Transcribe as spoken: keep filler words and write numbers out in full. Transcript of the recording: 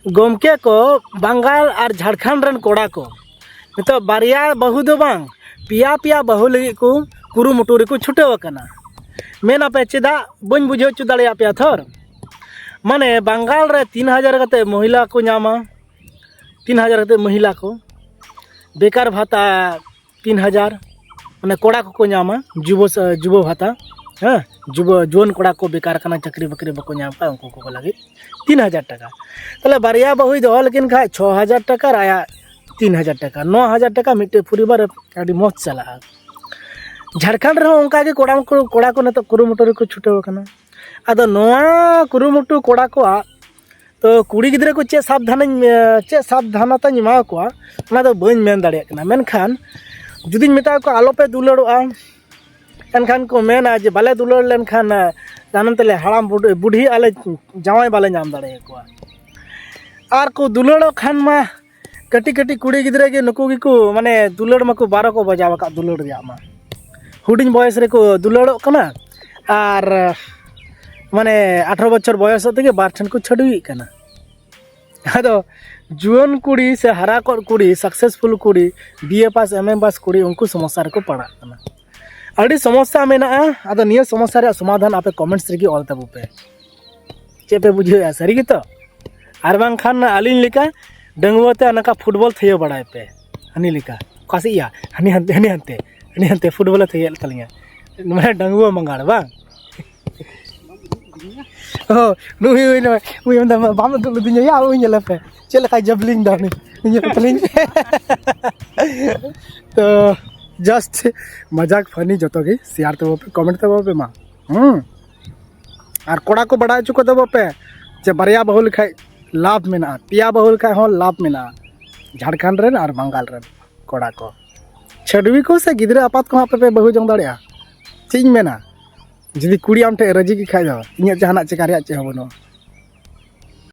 ᱜᱚᱢᱠᱮ ᱠᱚ, ᱵᱟᱝᱜᱟᱞ ᱟᱨ ᱡᱷᱟᱲᱠᱷᱚᱸᱰ ᱨᱮᱱ ᱠᱚᱲᱟ ᱠᱚ ᱱᱤᱛᱚᱜ ᱵᱟᱨᱭᱟ ᱵᱟᱹᱦᱩ ᱫᱚ ᱵᱟᱝ, ᱯᱮᱭᱟ ᱯᱮᱭᱟ ᱵᱟᱹᱦᱩ ᱞᱟᱹᱜᱤᱫ ᱠᱚ ᱠᱩᱨᱩᱢᱩᱴᱩ ᱨᱮᱠᱚ ᱪᱷᱩᱴᱟᱹᱣ ᱟᱠᱟᱱᱟ᱾ ᱢᱮᱱ ᱟᱯᱮ, ᱪᱮᱫᱟᱜ ᱵᱟᱹᱧ ᱵᱩᱡᱷᱟᱹᱣ ᱦᱚᱪᱚ ᱫᱟᱲᱮᱭᱟᱜ ᱯᱮᱭᱟ ᱛᱷᱚᱨ? ᱢᱟᱱᱮ, ᱵᱟᱝᱜᱟᱞ ᱨᱮ ᱛᱤᱱ ᱦᱟᱡᱟᱨ ᱠᱟᱛᱮ ᱢᱚᱦᱤᱞᱟ ᱠᱚ ᱧᱟᱢᱟ, ᱛᱤᱱ ᱦᱟᱡᱟᱨ ᱠᱟᱛᱮ ᱢᱚᱦᱤᱞᱟ ᱠᱚ, ᱵᱮᱠᱟᱨ ᱵᱷᱟᱛᱟ ᱛᱤᱱ ᱦᱟᱡᱟᱨ, ᱢᱟᱱᱮ, ᱠᱚᱲᱟ ᱠᱚᱠᱚ ᱧᱟᱢᱟ, ᱡᱩᱵᱚ ᱥᱟ-, ᱡᱩᱵᱚ ᱵᱷᱟᱛᱟ, ᱦᱮᱸ, ᱡᱩᱵᱚ, ᱡᱩᱣᱟᱹᱱ ᱠᱚᱲᱟ ᱠᱚ ᱵᱮᱠᱟᱨ ᱠᱟᱱᱟ, ᱪᱟᱹᱠᱨᱤ ᱵᱟᱹᱠᱨᱤ ᱵᱟᱠᱚ ᱧᱟᱢ ᱠᱟᱜᱼᱟ, ᱩᱱᱠᱩ ᱠᱚ ᱞᱟᱹᱜᱤᱫ ᱛᱤᱱ ᱦᱟᱡᱟᱨ ᱴᱟᱠᱟ᱾ ᱛᱟᱦᱚᱞᱮ ᱵᱟᱨᱭᱟ ᱵᱟᱹᱦᱩᱭ ᱫᱚᱦᱚ ᱞᱮᱠᱤᱱ ᱠᱷᱟᱡ ᱪᱷᱚ ᱦᱟᱡᱟᱨ ᱴᱟᱠᱟ ᱟᱨ ᱟᱭᱟᱜ ᱛᱤᱱ ᱦᱟᱡᱟᱨ ᱴᱟᱠᱟ, ᱱᱚ ᱦᱟᱡᱟᱨ ᱴᱟᱠᱟ ᱢᱤᱫᱴᱮᱡ ᱯᱚᱨᱤᱵᱟᱨ ᱨᱮ ᱟᱹᱰᱤ ᱢᱚᱡᱽ ᱪᱟᱞᱟᱜᱼᱟ᱾ ᱡᱷᱟᱲᱠᱷᱚᱸᱰ ᱨᱮᱦᱚᱸ ᱚᱱᱠᱟ ᱜᱮ ᱠᱚᱲᱟ ᱠᱚ, ᱠᱚᱲᱟ ᱠᱚ ᱱᱤᱛᱚᱜ ᱠᱩᱨᱩᱢᱩᱴᱩ ᱨᱮᱠᱚ ᱪᱷᱩᱴᱟᱹᱣ ᱟᱠᱟᱱᱟ᱾ ᱟᱫᱚ ᱱᱚᱣᱟ ᱠᱩᱨᱩᱢᱩᱴᱩ ᱠᱚᱲᱟ ᱠᱚᱣᱟᱜ, ᱛᱚ, ᱠᱩᱲᱤ ᱜᱤᱫᱽᱨᱟᱹ ᱠᱚ ᱪᱮᱫ ᱥᱟᱵᱫᱷᱟᱱᱤᱧ, ᱪᱮᱫ ᱥᱟᱵᱫᱷᱟᱱᱚᱛᱟᱧ ᱮᱢᱟ ᱠᱚᱣᱟ, ᱚᱱᱟ ᱫᱚ ᱵᱟᱹᱧ ᱢᱮᱱ ᱫᱟᱲᱮᱭᱟᱜ ᱠᱟᱱᱟ᱾ ᱢᱮᱱᱠᱷᱟᱱ ᱡᱩᱫᱤᱧ ᱢᱮᱛᱟ ᱠᱚᱣᱟ, "ᱟᱞᱚᱯᱮ ᱫᱩᱞᱟᱹᱲᱚᱜᱼᱟ", ᱮᱱᱠᱷᱟᱱ ᱠᱚ ᱢᱮᱱᱟ ᱡᱮ, "ᱵᱟᱞᱮ ᱫᱩᱞᱟᱹᱲ ᱞᱮᱱᱠᱷᱟᱱ, ᱛᱟᱭᱱᱚᱢ ᱛᱮᱞᱮ ᱦᱟᱲᱟᱢ ᱵᱩᱰ-, ᱵᱩᱰᱷᱤ, ᱟᱞᱮ ᱡᱟᱶᱟᱭ ᱵᱟᱞᱮ ᱧᱟᱢ ᱫᱟᱲᱮᱭᱟᱠᱚᱣᱟ᱾" ᱟᱨ ᱠᱚ ᱫᱩᱞᱟᱹᱲᱚᱜ ᱠᱷᱟᱱ ᱢᱟ ᱠᱟᱹᱴᱤᱡ ᱠᱟᱹᱴᱤᱡ ᱠᱩᱲᱤ ᱜᱤᱫᱽᱨᱟᱹ ᱜᱮ ᱱᱩᱠᱩ ᱜᱮᱠᱚ, ᱢᱟᱱᱮ, ᱫᱩᱞᱟᱹᱲ ᱢᱟᱠᱚ ᱵᱟᱨᱚ ᱠᱚ ᱵᱟᱡᱟᱣ ᱟᱠᱟᱫ ᱫᱩᱞᱟᱹᱲ ᱨᱮᱭᱟᱜ ᱢᱟ᱾ ᱦᱩᱰᱤᱧ ᱵᱚᱭᱮᱥ ᱨᱮᱠᱚ ᱫᱩᱞᱟᱹᱲᱚᱜ ᱠᱟᱱᱟ ᱟᱨ, ᱢᱟᱱᱮ, ᱟᱴᱷᱨᱚ ᱵᱚᱪᱷᱚᱨ ᱵᱚᱭᱚᱥᱚᱜ ᱛᱮᱜᱮ ᱵᱟᱨ ᱴᱷᱮᱱ ᱠᱚ ᱪᱷᱟᱹᱰᱩᱭᱤᱜ ᱠᱟᱱᱟ᱾ ᱟᱫᱚ ᱡᱩᱣᱟᱹᱱ ᱠᱩᱲᱤ ᱥᱮ ᱦᱟᱨᱟ ᱠᱚᱜ ᱠᱩᱲᱤ, successful ᱠᱩᱲᱤ, B A pass, M A pass ᱠᱩᱲᱤ, ᱩᱱᱠᱩ ᱥᱚᱢᱚᱥᱥᱟ ᱨᱮᱠᱚ ᱯᱟᱲᱟᱜ ᱠᱟᱱᱟ᱾ ᱟᱹᱰᱤ ᱥᱚᱢᱚᱥᱥᱟ ᱢᱮᱱᱟᱜᱼᱟ᱾ ᱟᱫᱚ ᱱᱤᱭᱟᱹ ᱥᱚᱢᱚᱥᱥᱟ ᱨᱮᱭᱟᱜ ᱥᱚᱢᱟᱫᱷᱟᱱ ᱟᱯᱮ comments ᱨᱮᱜᱮ ᱚᱞ ᱛᱟᱵᱚ ᱯᱮ᱾ ᱪᱮᱫ ᱯᱮ ᱵᱩᱡᱷᱟᱹᱣᱮᱫᱼᱟ, ᱥᱟᱹᱨᱤ ᱜᱮᱛᱚ? ᱟᱨ ᱵᱟᱝᱠᱷᱟᱱ ᱟᱹᱞᱤᱧ ᱞᱮᱠᱟ ᱰᱟᱺᱜᱩᱣᱟᱹ ᱛᱮ ᱱᱚᱝᱠᱟ ᱯᱷᱩᱴᱵᱚᱞ ᱛᱷᱟᱹᱭᱟᱹ ᱵᱟᱲᱟᱭ ᱯᱮ᱾ ᱦᱟᱹᱱᱤ ᱞᱮᱠᱟ, ᱚᱠᱟ ᱥᱮᱫ ᱭᱟ, ᱦᱟᱹᱱᱤ ᱦᱟᱱᱛᱮ, ᱦᱟᱹᱱᱤ ᱦᱟᱱᱛᱮ, ᱦᱟᱹᱱᱤ ᱦᱟᱱᱛᱮ ᱯᱷᱩᱴᱵᱚᱞᱮ ᱛᱷᱟᱹᱭᱟᱹ ᱮᱫ ᱛᱟᱹᱞᱤᱧᱟ, ᱢᱟᱱᱮ ᱰᱟᱺᱜᱩᱣᱟᱹ ᱢᱟᱸᱜᱟᱲ ᱵᱟᱝ? ᱚ, ᱱᱩᱭ ᱦᱩᱭ ᱱᱟ, ᱩᱱᱤ ᱢᱮᱱᱫᱟ, "ᱵᱟᱢ ᱩᱫᱩᱜ ᱞᱤᱫᱤᱧᱟ ᱭᱟ, ᱩᱱᱤ ᱧᱮᱞᱮ ᱯᱮ, ᱪᱮᱫ ᱞᱮᱠᱟᱭ ᱡᱟᱵᱞᱤᱝ ᱫᱟ ᱩᱱᱤ, ᱩᱱᱤ ᱧᱮᱞ ᱛᱟᱹᱞᱤᱧ ᱯᱮ᱾" ᱛᱚ, just ᱢᱟᱡᱟᱠ funny ᱡᱚᱛᱚ ᱜᱮ, share ᱛᱟᱵᱚ ᱯᱮ, comment ᱛᱟᱵᱚ ᱯᱮ ᱢᱟ᱾ ᱦᱩᱸ᱾ ᱟᱨ ᱠᱚᱲᱟ ᱠᱚ ᱵᱟᱲᱟᱭ ᱦᱚᱪᱚ ᱠᱚ ᱛᱟᱵᱚ ᱯᱮ ᱡᱮ ᱵᱟᱨᱭᱟ ᱵᱟᱹᱦᱩ ᱞᱮᱠᱷᱟᱡ ᱞᱟᱵᱷ ᱢᱮᱱᱟᱜᱼᱟ, ᱯᱮᱭᱟ ᱵᱟᱹᱦᱩ ᱞᱮᱠᱷᱟᱡ ᱦᱚᱸ ᱞᱟᱵᱷ ᱢᱮᱱᱟᱜᱼᱟ᱾ ᱡᱷᱟᱲᱠᱷᱚᱸᱰ ᱨᱮᱱ ᱟᱨ ᱵᱟᱝᱜᱟᱞ ᱨᱮᱱ ᱠᱚᱲᱟ ᱠᱚ, ᱪᱷᱟᱹᱰᱣᱤ ᱠᱚ ᱥᱮ ᱜᱤᱫᱽᱨᱟᱹ ᱟᱯᱟᱛ ᱠᱚᱦᱚᱸ ᱟᱯᱮ ᱯᱮ ᱵᱟᱹᱦᱩ ᱡᱚᱝ ᱫᱟᱲᱮᱭᱟᱜᱼᱟ᱾ ᱪᱮᱫ ᱤᱧ ᱢᱮᱱᱟ, ᱡᱩᱫᱤ ᱠᱩᱲᱤ ᱟᱢ ᱴᱷᱮᱡ ᱨᱟᱹᱡᱤ ᱜᱮ ᱠᱷᱟᱡ ᱫᱚ, ᱤᱧᱟᱹᱜ ᱡᱟᱦᱟᱱᱟᱜ ᱪᱮᱠᱟ ᱨᱮᱭᱟᱜ ᱪᱮᱫ ᱦᱚᱸ ᱵᱟᱹᱱᱩᱜᱼᱟ᱾